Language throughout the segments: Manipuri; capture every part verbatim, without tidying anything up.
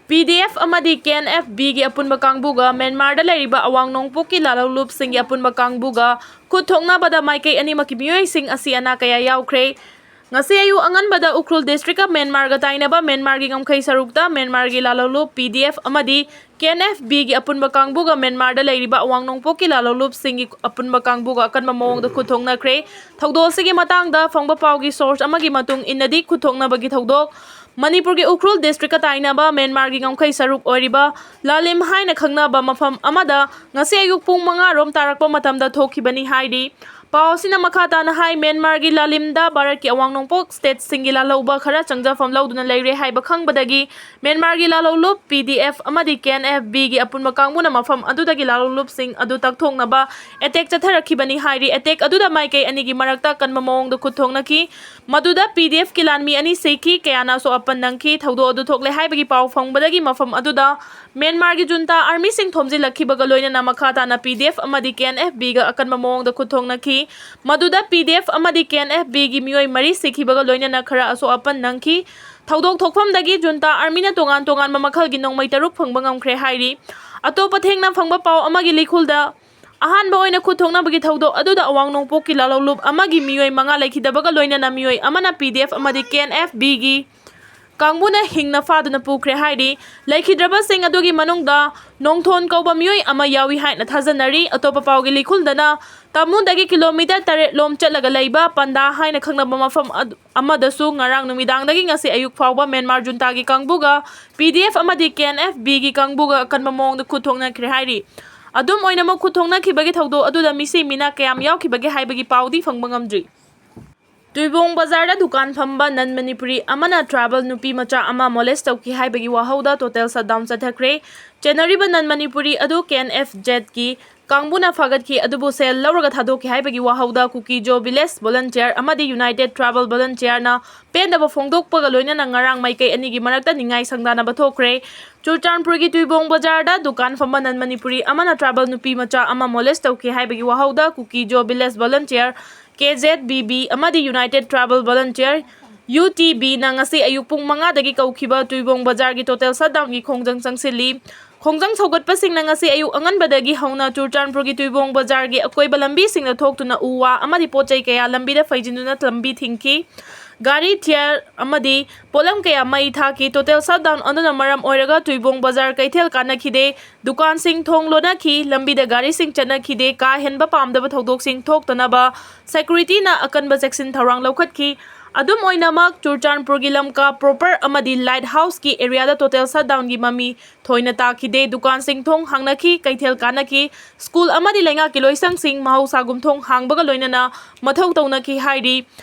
ꯄꯤ ꯗꯤ ꯑꯦꯐ ꯑꯃꯗꯤ ꯀꯦ ꯑꯦꯟ ꯑꯦꯐ ꯕꯤꯒꯤ ꯑꯄꯨꯟꯕ ꯀꯥꯡꯕꯨꯒ ꯃ꯭ꯌꯥꯟꯃꯥꯔꯗ ꯂꯩꯔꯤꯕ ꯑꯋꯥꯡ ꯅꯣꯡꯄꯣꯛꯀꯤ ꯂꯥꯂꯧꯂꯨꯞꯁꯤꯡꯒꯤ ꯑꯄꯨꯟꯕ ꯀꯥꯡꯕꯨꯒ ꯈꯨꯠ ꯊꯣꯛꯅꯕꯗ ꯃꯥꯏꯀꯩ ꯑꯅꯤꯃꯛꯀꯤ ꯃꯤꯑꯣꯏꯁꯤꯡ ꯑꯁꯤ ꯑꯅꯥ ꯀꯌꯥ ꯌꯥꯎꯈ꯭ꯔꯦ꯫ ꯉꯁꯤ ꯑꯌꯨꯛ ꯑꯉꯟꯕꯗ ꯎꯈ꯭ꯔꯨꯜ ꯗꯤꯁꯇ꯭ꯔꯤꯛꯀ ꯃ꯭ꯌꯥꯟꯃꯥꯔꯒ ꯇꯥꯏꯅꯕ ꯃ꯭ꯌꯥꯟꯃꯥꯔꯒꯤ ꯉꯝꯈꯩ ꯁꯔꯨꯛꯇ ꯃ꯭ꯌꯥꯟꯃꯥꯔꯒꯤ ꯂꯥꯂꯧꯂꯨꯞ ꯄꯤ ꯗꯤ ꯑꯦꯐ ꯑꯃꯗꯤ ꯀꯦ ꯑꯦꯟ ꯑꯦꯐ ꯕꯤꯒꯤ ꯑꯄꯨꯟꯕ ꯀꯥꯡꯕꯨꯒ ꯃ꯭ꯌꯥꯟꯃꯥꯔꯗ ꯂꯩꯔꯤꯕ ꯑꯋꯥꯡ ꯅꯣꯡꯄꯣꯛꯀꯤ ꯂꯥꯂꯧꯂꯨꯞꯁꯤꯡꯒꯤ ꯑꯄꯨꯟꯕ ꯀꯥꯡꯕꯨꯒ ꯑꯀꯟꯕ ꯃꯑꯣꯡꯗ ꯈꯨꯠ ꯊꯣꯛꯅꯈ꯭ꯔꯦ꯫ ꯊꯧꯗꯣꯛ ꯑꯁꯤꯒꯤ ꯃꯇꯥꯡꯗ ꯐꯪꯕ ꯄꯥꯎꯒꯤ ꯁꯣꯔꯁ ꯑꯃꯒꯤ ꯃꯇꯨꯡ ꯏꯟꯅꯗꯤ, ꯈꯨꯠ ꯊꯣꯛꯅꯕꯒꯤ ꯊꯧꯗꯣꯛ ꯃꯅꯤꯄꯨꯔꯒꯤ ꯎꯈ꯭ꯔꯨꯜ ꯗꯤꯁꯇ꯭ꯔꯤꯛꯀ ꯇꯥꯏꯅꯕ ꯃ꯭ꯌꯥꯟꯃꯥꯔꯒꯤ ꯉꯝꯈꯩ ꯁꯔꯨꯛ ꯑꯣꯏꯔꯤꯕ ꯂꯥꯂꯤꯝ ꯍꯥꯏꯅ ꯈꯪꯅꯕ ꯃꯐꯝ ꯑꯃꯗ ꯉꯁꯤ ꯑꯌꯨꯛ ꯄꯨꯡ ꯃꯉꯥ ꯔꯣꯝ ꯇꯥꯔꯛꯄ ꯃꯇꯝꯗ ꯊꯣꯛꯈꯤꯕꯅꯤ ꯍꯥꯏꯔꯤ꯫ ꯄꯥꯎ ꯑꯁꯤꯅ ꯃꯈꯥ ꯇꯥꯅ ꯍꯥꯏ, ꯃ꯭ꯌꯥꯟꯃꯥꯔꯒꯤ ꯂꯥꯂꯤꯝꯗ ꯚꯥꯔꯠꯀꯤ ꯑꯋꯥꯡ ꯅꯣꯡꯄꯣꯛ ꯁ꯭ꯇꯦꯠꯁꯤꯡꯒꯤ ꯂꯥꯜꯍꯧꯕ ꯈꯔ ꯆꯪꯖꯐꯝ ꯂꯧꯗꯨꯅ ꯂꯩꯔꯦ ꯍꯥꯏꯕ ꯈꯪꯕꯗꯒꯤ ꯃ꯭ꯌꯥꯟꯃꯥꯔꯒꯤ ꯂꯥꯜꯍꯧꯂꯨꯞ ꯄꯤ ꯗꯤ ꯑꯦꯐ ꯑꯃꯗꯤ ꯀꯦ ꯑꯦꯟ ꯑꯦꯐ ꯕꯤꯒꯤ ꯑꯄꯨꯟꯕ ꯀꯥꯡꯕꯨꯅ ꯃꯐꯝ ꯑꯗꯨꯗꯒꯤ ꯂꯥꯜꯍꯧꯂꯨꯞꯁꯤꯡ ꯑꯗꯨ ꯇꯛꯊꯣꯛꯅꯕ ꯑꯦꯇꯦꯛ ꯆꯠꯊꯔꯛꯈꯤꯕꯅꯤ ꯍꯥꯏꯔꯤ꯫ ꯑꯦꯇꯦꯛ ꯑꯗꯨꯗ ꯃꯥꯏꯀꯩ ꯑꯅꯤꯒꯤ ꯃꯔꯛꯇ ꯀꯟꯕ ꯃꯑꯣꯡꯗ ꯈꯨꯠ ꯊꯣꯛꯅꯈꯤ꯫ ꯃꯗꯨꯗ ꯄꯤ ꯗꯤ ꯑꯦꯐꯀꯤ ꯂꯥꯟꯃꯤ ꯑꯅꯤ ꯁꯤꯈꯤ, ꯀꯌꯥꯅ ꯑꯁꯣꯛ ꯑꯄꯟ ꯅꯪꯈꯤ꯫ ꯊꯧꯗꯣꯛ ꯑꯗꯨ ꯊꯣꯛꯂꯦ ꯍꯥꯏꯕꯒꯤ ꯄꯥꯎ ꯐꯪꯕꯗꯒꯤ ꯃꯐꯝ ꯑꯗꯨꯗ ꯃ꯭ꯌꯥꯟꯃꯥꯔꯒꯤ ꯖꯨꯟꯇꯥ ꯑꯥꯔꯃꯤꯁꯤꯡ ꯊꯣꯝꯖꯤꯜꯂꯛꯈꯤꯕꯒ ꯂꯣꯏꯅꯅ ꯃꯈꯥ ꯇꯥꯅ ꯄꯤ ꯗꯤ ꯑꯦꯐ ꯑꯃꯗꯤ ꯀꯦ ꯑꯦꯟ ꯑꯦꯐ ꯕꯤꯒ ꯑꯀꯟꯕ ꯃꯑꯣꯡꯗ ꯈꯨꯠ ꯊꯣꯛꯅꯈꯤ꯫ ꯃꯗꯨꯗ ꯄꯤ ꯗꯤ ꯑꯦꯐ ꯑꯃꯗꯤ ꯀꯦ ꯑꯦꯟ ꯑꯦꯐ ꯕꯤꯒꯤ ꯃꯤꯑꯣꯏ ꯃꯔꯤ ꯁꯤꯈꯤꯕꯒ ꯂꯣꯏꯅꯅ ꯈꯔ ꯑꯁꯣꯛ ꯑꯄꯟ ꯅꯪꯈꯤ꯫ ꯊꯧꯗꯣꯛ ꯊꯣꯛꯐꯝꯗꯒꯤ ꯖꯨꯟꯇꯥ ꯑꯥꯔꯃꯤꯅ ꯇꯣꯉꯥꯟ ꯇꯣꯉꯥꯟꯕ ꯃꯈꯜꯒꯤ ꯅꯣꯡꯃꯩ ꯇꯔꯨꯛ ꯐꯪꯕ ꯉꯝꯈ꯭ꯔꯦ ꯍꯥꯏꯔꯤ꯫ ꯑꯇꯣꯞꯄ ꯊꯦꯡꯅ ꯐꯪꯕ ꯄꯥꯎ ꯑꯃꯒꯤ ꯂꯤꯈꯨꯜꯗ, ꯑꯍꯥꯟꯕ ꯑꯣꯏꯅ ꯈꯨꯠ ꯊꯣꯛꯅꯕꯒꯤ ꯊꯧꯗꯣꯛ ꯑꯗꯨꯗ ꯑꯋꯥꯡ ꯅꯣꯡꯄꯣꯛꯀꯤ ꯂꯥꯂꯧꯂꯨꯞ ꯑꯃꯒꯤ ꯃꯤꯑꯣꯏ ꯃꯉꯥ ꯂꯩꯈꯤꯗꯕꯒ ꯂꯣꯏꯅꯅ ꯃꯤꯑꯣꯏ ꯑꯃꯅ ꯄꯤ ꯗꯤ ꯑꯦꯐ ꯑꯃꯗꯤ ꯀꯦ ꯑꯦꯟ ꯑꯦꯐ ꯕꯤꯒꯤ ꯀꯥꯡꯕꯨꯅ ꯍꯤꯡꯅ ꯐꯥꯗꯨꯅ ꯄꯨꯈ꯭ꯔꯦ ꯍꯥꯏꯔꯤ꯫ ꯂꯩꯈꯤꯗ꯭ꯔꯕꯁꯤꯡ ꯑꯗꯨꯒꯤ ꯃꯅꯨꯡꯗ ꯅꯣꯡꯊꯣꯟ ꯀꯧꯕ ꯃꯤꯑꯣꯏ ꯑꯃ ꯌꯥꯎꯏ ꯍꯥꯏꯅ ꯊꯥꯖꯅꯔꯤ꯫ ꯑꯇꯣꯞꯄ ꯄꯥꯎꯒꯤ ꯂꯤꯈꯨꯜꯗꯅ, ꯇꯥꯃꯨꯗꯒꯤ ꯀꯤꯂꯣꯃꯤꯇꯔ ꯇꯔꯦꯠ ꯂꯣꯝ ꯆꯠꯂꯒ ꯂꯩꯕ ꯄꯟꯗꯥ ꯍꯥꯏꯅ ꯈꯪꯅꯕ ꯃꯐꯝ ꯑꯗꯨ, ꯑꯃꯗꯁꯨ ꯉꯔꯥꯡ ꯅꯨꯃꯤꯗꯥꯡꯗꯒꯤ ꯉꯁꯤ ꯑꯌꯨꯛ ꯐꯥꯎꯕ ꯃ꯭ꯌꯥꯟꯃꯥꯔ ꯖꯨꯟꯇꯥꯒꯤ ꯀꯥꯡꯕꯨꯒ ꯄꯤ ꯗꯤ ꯑꯦꯐ ꯑꯃꯗꯤ ꯀꯦ ꯑꯦꯟ ꯑꯦꯐ ꯕꯤꯒꯤ ꯀꯥꯡꯕꯨꯒ ꯑꯀꯟꯕ ꯃꯑꯣꯡꯗ ꯈꯨꯠ ꯊꯣꯛꯅꯈ꯭ꯔꯦ ꯍꯥꯏꯔꯤ꯫ ꯑꯗꯨꯝ ꯑꯣꯏꯅꯃꯛ, ꯈꯨꯠ ꯊꯣꯛꯅꯈꯤꯕꯒꯤ ꯊꯧꯗꯣꯛ ꯑꯗꯨꯗ ꯃꯤꯁꯤ ꯃꯤꯅꯥ ꯀꯌꯥꯝ ꯌꯥꯎꯈꯤꯕꯒꯦ ꯍꯥꯏꯕꯒꯤ ꯄꯥꯎꯗꯤ ꯐꯪꯕ ꯉꯝꯗ꯭ꯔꯤ꯫ ꯇꯨꯏꯕꯣꯡ ꯕꯖꯥꯔꯗ ꯗꯨꯀꯥꯟ ꯐꯝꯕ ꯅꯟ ꯃꯅꯤꯄꯨꯔꯤ ꯑꯃꯅ ꯇ꯭ꯔꯥꯏꯕꯦꯜ ꯅꯨꯄꯤ ꯃꯆꯥ ꯑꯃ ꯃꯣꯂꯦꯁ ꯇꯧꯈꯤ ꯍꯥꯏꯕꯒꯤ ꯋꯥꯍꯧꯗ ꯇꯣꯇꯦꯜ ꯁꯠꯗꯥꯎꯟ ꯆꯠꯊꯈ꯭ꯔꯦ꯫ ꯆꯦꯟꯅꯔꯤꯕ ꯅꯟ ꯃꯅꯤꯄꯨꯔꯤ ꯑꯗꯨ ꯀꯦ ꯑꯦꯟ ꯑꯦꯐ ꯖꯦꯠꯀꯤ ꯀꯥꯡꯕꯨꯅ ꯐꯥꯒꯠꯈꯤ, ꯑꯗꯨꯕꯨ ꯁꯦꯜ ꯂꯧꯔꯒ ꯊꯥꯗꯣꯛꯈꯤ ꯍꯥꯏꯕꯒꯤ ꯋꯥꯍꯧꯗ ꯀꯨꯀꯤ ꯖꯣ ꯚꯤꯂꯦꯖ ꯚꯣꯂꯟꯇꯤꯌꯔ ꯑꯃꯗꯤ ꯌꯨꯅꯥꯏꯇꯦꯗ ꯇ꯭ꯔꯥꯏꯕꯦꯜ ꯚꯣꯂꯟꯇꯤꯌꯔꯅ ꯄꯦꯟꯗꯕ ꯐꯣꯡꯗꯣꯛꯄꯒ ꯂꯣꯏꯅꯅ ꯉꯔꯥꯡ ꯃꯥꯏꯀꯩ ꯑꯅꯤꯒꯤ ꯃꯔꯛꯇ ꯅꯤꯡꯉꯥꯏ ꯁꯪꯗꯥꯅꯕ ꯊꯣꯛꯈ꯭ꯔꯦ꯫ ꯆꯨꯔꯆꯥꯟꯄꯨꯔꯒꯤ ꯇꯨꯏꯕꯣꯡ ꯕꯖꯥꯔꯗ ꯗꯨꯀꯥꯟ ꯐꯝꯕ ꯅꯟ ꯃꯅꯤꯄꯨꯔꯤ ꯑꯃꯅ ꯇ꯭ꯔꯥꯏꯕꯦꯜ ꯅꯨꯄꯤ ꯃꯆꯥ ꯑꯃ ꯃꯣꯂꯦꯁ ꯇꯧꯈꯤ ꯍꯥꯏꯕꯒꯤ ꯋꯥꯍꯧꯗ ꯀꯨꯀꯤ ꯖꯣ ꯚꯤꯂꯦꯖ ꯚꯣꯂꯟꯇꯤꯌꯔ, ꯀꯦ ꯖꯦꯠ ꯚꯤ ꯚꯤ, ꯑꯃꯗꯤ ꯌꯨꯅꯥꯏꯇꯦꯗ ꯇ꯭ꯔꯥꯏꯕꯦꯜ ꯚꯣꯂꯟꯇꯤꯌꯔ, UTBꯅ ꯉꯁꯤ ꯑꯌꯨꯛ ꯄꯨꯡ ꯃꯉꯥꯗꯒꯤ ꯀꯧꯈꯤꯕ ꯇꯨꯏꯕꯣꯡ ꯕꯖꯥꯔꯒꯤ total shutdownꯒꯤ ꯈꯣꯡꯖꯪ ꯆꯪꯁꯤꯜꯂꯤ꯫ ꯈꯣꯡꯖꯪ ꯁꯧꯒꯠꯄꯁꯤꯡꯅ ꯉꯁꯤ ꯑꯌꯨꯛ ꯑꯉꯟꯕꯗꯒꯤ ꯍꯧꯅ ꯆꯨꯔꯆꯥꯟꯄꯨꯔꯒꯤ ꯇꯨꯏꯕꯣꯡ ꯕꯖꯥꯔꯒꯤ ꯑꯀꯣꯏꯕ ꯂꯝꯕꯤꯁꯤꯡꯗ ꯊꯣꯛꯇꯨꯅ ꯎ ꯋꯥ ꯑꯃꯗꯤ ꯄꯣꯠ ꯆꯩ ꯀꯌꯥ ꯂꯝꯕꯤꯗ ꯐꯩꯖꯤꯟꯗꯨꯅ ꯂꯝꯕꯤ ꯊꯤꯡꯈꯤ꯫ ꯒꯥꯔꯤ, ꯊꯤꯌꯥꯔ ꯑꯃꯗꯤ ꯄꯣꯠꯂꯝ ꯀꯌꯥ ꯃꯩ ꯊꯥꯈꯤ꯫ Total shutdown ꯑꯗꯨꯅ ꯃꯔꯝ ꯑꯣꯏꯔꯒ ꯇꯨꯏꯕꯣꯡ ꯕꯖꯥꯔ ꯀꯩꯊꯦꯜ ꯀꯥꯟꯅꯈꯤꯗꯦ꯫ ꯗꯨꯀꯥꯟꯁꯤꯡ ꯊꯣꯡ ꯂꯣꯟꯅꯈꯤ꯫ ꯂꯝꯕꯤꯗ ꯒꯥꯔꯤꯁꯤꯡ ꯆꯠꯅꯈꯤꯗꯦ꯫ ꯀꯥ ꯍꯦꯟꯕ ꯄꯥꯝꯗꯕ ꯊꯧꯗꯣꯛꯁꯤꯡ ꯊꯣꯛꯇꯅꯕ securityꯅ ꯑꯀꯟꯕ ꯆꯦꯛꯁꯤꯟ ꯊꯧꯔꯥꯡ ꯂꯧꯈꯠꯈꯤ꯫ ꯑꯗꯨꯝ ꯑꯣꯏꯅꯃꯛ, ꯆꯨꯔꯆꯥꯟꯄꯨꯔꯒꯤ ꯂꯝꯀꯥ proper ꯑꯃꯗꯤ light houseꯀꯤ areaꯗ total shutdownꯒꯤ ꯃꯃꯤ ꯊꯣꯏꯅ ꯇꯥꯈꯤꯗꯦ꯫ ꯗꯨꯀꯥꯟꯁꯤꯡ ꯊꯣꯡ ꯍꯥꯡꯅꯈꯤ, ꯀꯩꯊꯦꯜ ꯀꯥꯟꯅꯈꯤ꯫ ꯁ꯭ꯀꯨꯜ ꯑꯃꯗꯤ ꯂꯩꯉꯥꯛꯀꯤ ꯂꯣꯏꯁꯪꯁꯤꯡ ꯃꯍꯧꯁꯥꯒꯨꯝ ꯊꯣꯡ ꯍꯥꯡꯕꯒ ꯂꯣꯏꯅꯅ ꯃꯊꯧ ꯇꯧꯅꯈꯤ ꯍꯥꯏꯔꯤ꯫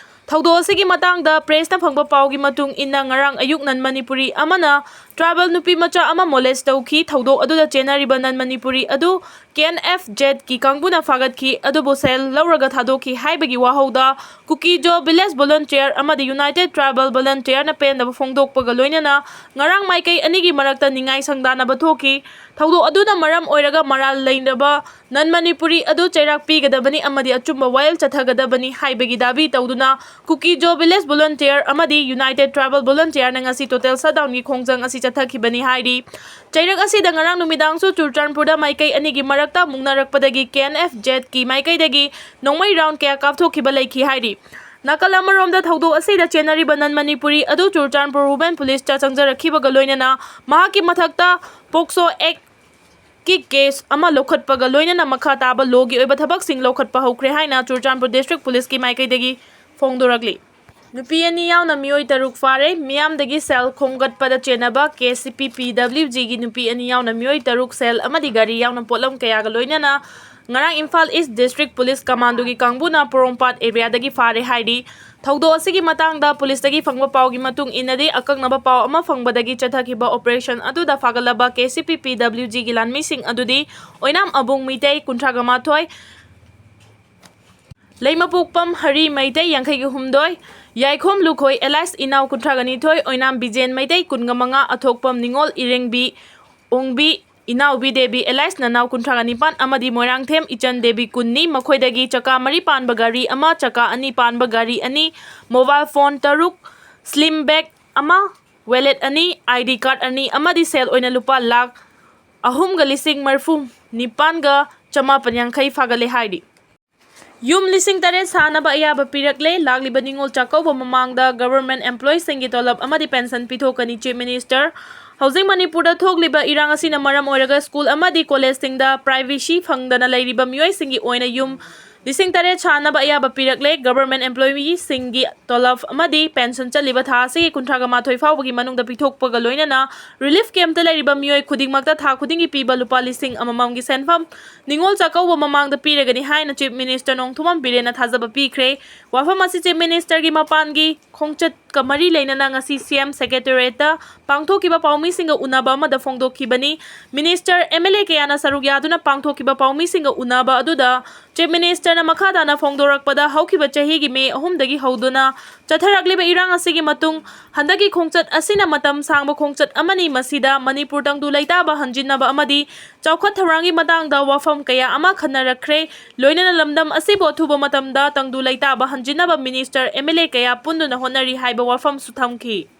ꯊꯧꯗꯣꯛ ꯑꯁꯤꯒꯤ ꯃꯇꯥꯡꯗ pressꯅ ꯐꯪꯕ ꯄꯥꯎꯒꯤ ꯃꯇꯨꯡ ꯏꯟꯅ, ꯉꯔꯥꯡ ꯑꯌꯨꯛ non Manipuri ꯑꯃꯅ tribal ꯅꯨꯄꯤ ꯃꯆꯥ ꯑꯃ molest ꯇꯧꯈꯤ꯫ ꯊꯧꯗꯣꯛ ꯑꯗꯨꯗ ꯆꯦꯟꯅꯔꯤꯕ non Manipuri ꯑꯗꯨ KNFZꯀꯤ ꯀꯥꯡꯕꯨꯅ ꯐꯥꯒꯠꯈꯤ, ꯑꯗꯨꯕꯨ ꯁꯦꯜ ꯂꯧꯔꯒ ꯊꯥꯗꯣꯛꯈꯤ ꯍꯥꯏꯕꯒꯤ ꯋꯥꯍꯧꯗ ꯀꯨꯀꯤꯖꯣ village volunteer ꯑꯃꯗꯤ United Tribal Volunteerꯅ ꯄꯦꯟꯗꯕ ꯐꯣꯡꯗꯣꯛꯄꯒ ꯂꯣꯏꯅꯅ ꯉꯔꯥꯡ ꯃꯥꯏꯀꯩ ꯑꯅꯤꯒꯤ ꯃꯔꯛꯇ ꯅꯤꯡꯉꯥꯏ ꯁꯪꯗꯥꯅꯕ ꯊꯣꯛꯈꯤ꯫ ꯊꯧꯗꯣꯛ ꯑꯗꯨꯅ ꯃꯔꯝ ꯑꯣꯏꯔꯒ ꯃꯔꯥꯜ ꯂꯩꯅꯕ non Manipuri ꯑꯗꯨ ꯆꯩꯔꯥꯛ ꯄꯤꯒꯗꯕꯅꯤ ꯑꯃꯗꯤ ꯑꯆꯨꯝꯕ ꯋꯥꯌꯦꯜ ꯆꯠꯊꯒꯗꯕꯅꯤ ꯍꯥꯏꯕꯒꯤ ꯗꯥꯕꯤ ꯇꯧꯗꯨꯅ ꯀꯨꯀꯤꯖꯣ village volunteer ꯑꯃꯗꯤ United Tribal Volunteerꯅ ꯉꯁꯤ total shutdownꯒꯤ ꯈꯣꯡꯖꯪ ꯑꯁꯤ ꯆꯠꯊꯈꯤꯕꯅꯤ ꯍꯥꯏꯔꯤ꯫ ꯆꯩꯔꯛ ꯑꯁꯤꯗ ꯉꯔꯥꯡ ꯅꯨꯃꯤꯗꯥꯡꯁꯨ ꯆꯨꯔꯆꯥꯟꯄꯨꯔꯗ ꯃꯥꯏꯀꯩ ꯑꯅꯤꯒꯤ ꯃꯔꯛꯇ ꯃꯨꯛꯅꯔꯛꯄꯗꯒꯤ KNFZꯀꯤ ꯃꯥꯏꯀꯩꯗꯒꯤ ꯅꯣꯡꯃꯩ round ꯀꯌꯥ ꯀꯥꯞꯊꯣꯛꯈꯤꯕ ꯂꯩꯈꯤ ꯍꯥꯏꯔꯤ꯫ ꯅꯥꯀꯜ ꯑꯃꯔꯣꯝꯗ, ꯊꯧꯗꯣꯛ ꯑꯁꯤꯗ ꯆꯦꯟꯅꯔꯤꯕ non Manipuri ꯑꯗꯨ ꯆꯨꯔꯆꯥꯟꯄꯨꯔ Women Policeꯇ ꯆꯪꯖꯔꯛꯈꯤꯕꯒ ꯂꯣꯏꯅꯅ ꯃꯍꯥꯛꯀꯤ ꯃꯊꯛꯇ POCSO Actꯀꯤ case ꯑꯃ ꯂꯧꯈꯠꯄꯒ ꯂꯣꯏꯅꯅ ꯃꯈꯥ ꯇꯥꯕ lawꯒꯤ ꯑꯣꯏꯕ ꯊꯕꯛꯁꯤꯡ ꯂꯧꯈꯠꯄ ꯍꯧꯈ꯭ꯔꯦ ꯍꯥꯏꯅ ꯆꯨꯔꯆꯥꯟꯄꯨꯔ District Policeꯀꯤ ꯃꯥꯏꯀꯩꯗꯒꯤ ꯐꯣꯡꯗꯣꯔꯛꯂꯤ꯫ ꯅꯨꯄꯤ ꯑꯅꯤ ꯌꯥꯎꯅ ꯃꯤꯑꯣꯏ ꯇꯔꯨꯛ ꯐꯥꯔꯦ꯫ ꯃꯤꯌꯥꯝꯗꯒꯤ ꯁꯦꯜ ꯈꯣꯝꯒꯠꯄꯗ ꯆꯦꯟꯅꯕ KCPPWGꯒꯤ ꯅꯨꯄꯤ ꯑꯅꯤ ꯌꯥꯎꯅ ꯃꯤꯑꯣꯏ ꯇꯔꯨꯛ, ꯁꯦꯜ ꯑꯃꯗꯤ ꯒꯥꯔꯤ ꯌꯥꯎꯅ ꯄꯣꯠꯂꯝ ꯀꯌꯥꯒ ꯂꯣꯏꯅꯅ ꯉꯔꯥꯡ ꯏꯝꯐꯥꯜ East District Police Commandoꯒꯤ ꯀꯥꯡꯕꯨꯅ ꯄꯣꯔꯣꯝꯄꯥꯠ areaꯗꯒꯤ ꯐꯥꯔꯦ ꯍꯥꯏꯔꯤ꯫ ꯊꯧꯗꯣꯛ ꯑꯁꯤꯒꯤ ꯃꯇꯥꯡꯗ policeꯇꯒꯤ ꯐꯪꯕ ꯄꯥꯎꯒꯤ ꯃꯇꯨꯡ ꯏꯟꯅꯗꯤ, ꯑꯀꯛꯅꯕ ꯄꯥꯎ ꯑꯃ ꯐꯪꯕꯗꯒꯤ ꯆꯠꯊꯈꯤꯕ operation ꯑꯗꯨꯗ ꯐꯥꯒꯠꯂꯕ KCPPWGꯒꯤ ꯂꯥꯟꯃꯤꯁꯤꯡ ꯑꯗꯨꯗꯤ ꯑꯣꯏꯅꯥꯝ ꯑꯕꯨꯡ ꯃꯩꯇꯩ, ꯀꯨꯟꯊ꯭ꯔꯥꯒ ꯃꯥꯊꯣꯏ, ꯂꯩꯃꯄꯣꯛꯄꯝ ꯍꯔꯤ ꯃꯩꯇꯩ, ꯌꯥꯡꯈꯩꯒ ꯍꯨꯝꯗꯣꯏ, ꯌꯥꯏꯈꯣꯝ ꯂꯨꯈꯣꯏ alias ꯏꯅꯥꯎ, ꯀꯨꯟꯊ꯭ꯔꯥꯒ ꯅꯤꯊꯣꯏ, ꯑꯣꯏꯅꯥꯝ ꯕꯤꯖꯦꯟ ꯃꯩꯇꯩ, ꯀꯨꯟꯒ ꯃꯉꯥ, ꯑꯊꯣꯛꯄꯝ ꯅꯤꯉꯣꯜ ꯏꯔꯦꯡꯕꯤ, ꯑꯣꯡꯕꯤ, ꯏꯅꯥꯎꯕꯤ ꯗꯦꯕꯤ alias ꯅꯅꯥꯎ, ꯀꯨꯟꯊ꯭ꯔꯥꯒ ꯅꯤꯄꯥꯟ ꯑꯃꯗꯤ ꯃꯣꯏꯔꯥꯡꯊꯦꯝ ꯏꯆꯟ ꯗꯦꯕꯤ, ꯀꯨꯟꯅꯤ꯫ ꯃꯈꯣꯏꯗꯒꯤ ꯆꯀꯥ ꯃꯔꯤ ꯄꯥꯟꯕ ꯒꯥꯔꯤ ꯑꯃ, ꯆꯀꯥ ꯑꯅꯤ ꯄꯥꯟꯕ ꯒꯥꯔꯤ ꯑꯅꯤ, mobile phone ꯇꯔꯨꯛ, ꯁ꯭ꯂꯤꯝ ꯕꯦꯒ ꯑꯃ, ꯋꯦꯂꯦꯠ ꯑꯅꯤ, ꯑꯥꯏ ꯗꯤ ꯀꯥꯔꯗ ꯑꯅꯤ ꯑꯃꯗꯤ ꯁꯦꯜ ꯑꯣꯏꯅ ꯂꯨꯄꯥ ꯂꯥꯈ ꯑꯍꯨꯝꯒ ꯂꯤꯁꯤꯡ ꯃꯔꯤꯐꯨ ꯅꯤꯄꯥꯟꯒ ꯆꯃꯥꯄꯟ ꯌꯥꯡꯈꯩ ꯐꯥꯒꯠꯂꯦ ꯍꯥꯏꯔꯤ꯫ ꯌꯨꯝ ꯂꯤꯁꯤꯡ ꯇꯔꯦꯠ ꯁꯥꯅꯕ ꯑꯌꯥꯕ ꯄꯤꯔꯛꯂꯦ꯫ ꯂꯥꯛꯂꯤꯕ ꯅꯤꯉꯣꯜ ꯆꯥꯛꯀꯧꯕ ꯃꯃꯥꯡꯗ ꯒꯚꯔꯟꯃꯦꯟꯠ ꯑꯦꯝꯄ꯭ꯂꯣꯌꯤꯁꯤꯡꯒꯤ ꯇꯣꯂꯞ ꯑꯃꯗꯤ ꯄꯦꯟꯁꯟ ꯄꯤꯊꯣꯛꯀꯅꯤ꯫ ꯆꯤꯐ ꯃꯤꯅꯤꯁꯇꯔ, ꯍꯧꯖꯤꯛ ꯃꯅꯤꯄꯨꯔꯗ ꯊꯣꯛꯂꯤꯕ ꯏꯔꯥꯡ ꯑꯁꯤꯅ ꯃꯔꯝ ꯑꯣꯏꯔꯒ ꯁ꯭ꯀꯨꯜ ꯑꯃꯗꯤ ꯀꯣꯂꯦꯖꯁꯤꯡꯗ ꯄ꯭ꯔꯥꯏꯚꯦꯁꯤ ꯐꯪꯗꯅ ꯂꯩꯔꯤꯕ ꯃꯤꯑꯣꯏꯁꯤꯡꯒꯤ ꯑꯣꯏꯅ ꯌꯨꯝ ꯂꯤꯁꯤꯡ ꯇꯔꯦꯠ ꯁꯥꯅꯕ ꯑꯌꯥꯕ ꯄꯤꯔꯛꯂꯦ꯫ ꯒꯚꯔꯟꯃꯦꯟꯠ ꯑꯦꯝꯄ꯭ꯂꯣꯌꯤꯁꯤꯡꯒꯤ ꯇꯣꯂꯞ ꯑꯃꯗꯤ ꯄꯦꯟꯁꯟ ꯆꯠꯂꯤꯕ ꯊꯥ ꯑꯁꯤꯒꯤ ꯀꯨꯟꯊ꯭ꯔꯥꯒ ꯃꯥꯊꯣꯏ ꯐꯥꯎꯕꯒꯤ ꯃꯅꯨꯡꯗ ꯄꯤꯊꯣꯛꯄꯒ ꯂꯣꯏꯅꯅ ꯔꯤꯂꯤꯐ ꯀꯦꯝꯞꯇ ꯂꯩꯔꯤꯕ ꯃꯤꯑꯣꯏ ꯈꯨꯗꯤꯡꯃꯛꯇ ꯊꯥ ꯈꯨꯗꯤꯡꯒꯤ ꯄꯤꯕ ꯂꯨꯄꯥ ꯂꯤꯁꯤꯡ ꯑꯃꯃꯝꯒꯤ ꯁꯦꯟꯐꯝ ꯅꯤꯉꯣꯜ ꯆꯥꯛꯀꯧꯕ ꯃꯃꯥꯡꯗ ꯄꯤꯔꯒꯅꯤ ꯍꯥꯏꯅ ꯆꯤꯐ ꯃꯤꯅꯤꯁꯇꯔ ꯅꯣꯡꯊꯣꯝꯕꯝ ꯕꯤꯔꯦꯟꯅ ꯊꯥꯖꯕ ꯄꯤꯈ꯭ꯔꯦ꯫ ꯋꯥꯐꯝ ꯑꯁꯤ ꯆꯤꯐ ꯃꯤꯅꯤꯁꯇꯔꯒꯤ ꯃꯄꯥꯟꯒꯤ ꯈꯣꯡꯆꯠꯀ ꯃꯔꯤ ꯂꯩꯅꯅ ꯉꯁꯤ ꯁꯤ ꯑꯦꯝ ꯁꯦꯀ꯭ꯔꯦꯇꯦꯔꯤꯌꯦꯠꯇ ꯄꯥꯡꯊꯣꯛꯈꯤꯕ ꯄꯥꯎꯃꯤꯁꯤꯡꯒ ꯎꯅꯕ ꯑꯃꯗ ꯐꯣꯡꯗꯣꯛꯈꯤꯕꯅꯤ꯫ ꯃꯤꯅꯤꯁꯇꯔ, ꯑꯦꯝ ꯑꯦꯜ ꯑꯦ ꯀꯌꯥꯅ ꯁꯔꯨꯛ ꯌꯥꯗꯨꯅ ꯄꯥꯡꯊꯣꯛꯈꯤꯕ ꯄꯥꯎꯃꯤꯁꯤꯡꯒ ꯎꯅꯕ ꯑꯗꯨꯗ ꯆꯤꯐ ꯃꯤꯅꯤꯁꯇꯔꯅ ꯃꯈꯥ ꯇꯥꯅ ꯐꯣꯡꯗꯣꯔꯛꯄꯗ, ꯍꯧꯈꯤꯕ ꯆꯍꯤꯒꯤ ꯃꯦ ꯑꯍꯨꯝꯗꯒꯤ ꯍꯧꯗꯨꯅ ꯆꯠꯊꯔꯛꯂꯤꯕ ꯏꯔꯥꯡ ꯑꯁꯤꯒꯤ ꯃꯇꯨꯡ ꯍꯟꯗꯛꯀꯤ ꯈꯣꯡꯆꯠ ꯑꯁꯤꯅ ꯃꯇꯝ ꯁꯥꯡꯕ ꯈꯣꯡꯆꯠ ꯑꯃꯅꯤ꯫ ꯃꯁꯤꯗ ꯃꯅꯤꯄꯨꯔ ꯇꯪꯗꯨ ꯂꯩꯇꯥꯕ ꯍꯟꯖꯤꯟꯅꯕ ꯑꯃꯗꯤ ꯆꯥꯎꯈꯠ ꯊꯧꯔꯥꯡꯒꯤ ꯃꯇꯥꯡꯗ ꯋꯥꯐꯝ ꯀꯌꯥ ꯑꯃ ꯈꯟꯅꯔꯛꯈ꯭ꯔꯦ꯫ ꯂꯣꯏꯅꯅ ꯂꯝꯗꯝ ꯑꯁꯤꯕꯨ ꯑꯊꯨꯕ ꯃꯇꯝꯗ ꯇꯪꯗꯨ ꯂꯩꯇꯥꯕ ꯍꯟꯖꯤꯟꯅꯕ ꯃꯤꯅꯤꯁꯇꯔ, ꯑꯦꯝ ꯑꯦꯜ ꯑꯦ ꯀꯌꯥ ꯄꯨꯟꯗꯨꯅ ꯍꯣꯠꯅꯔꯤ ꯍꯥꯏꯕ ꯋꯥꯐꯝꯁꯨ ꯊꯝꯈꯤ꯫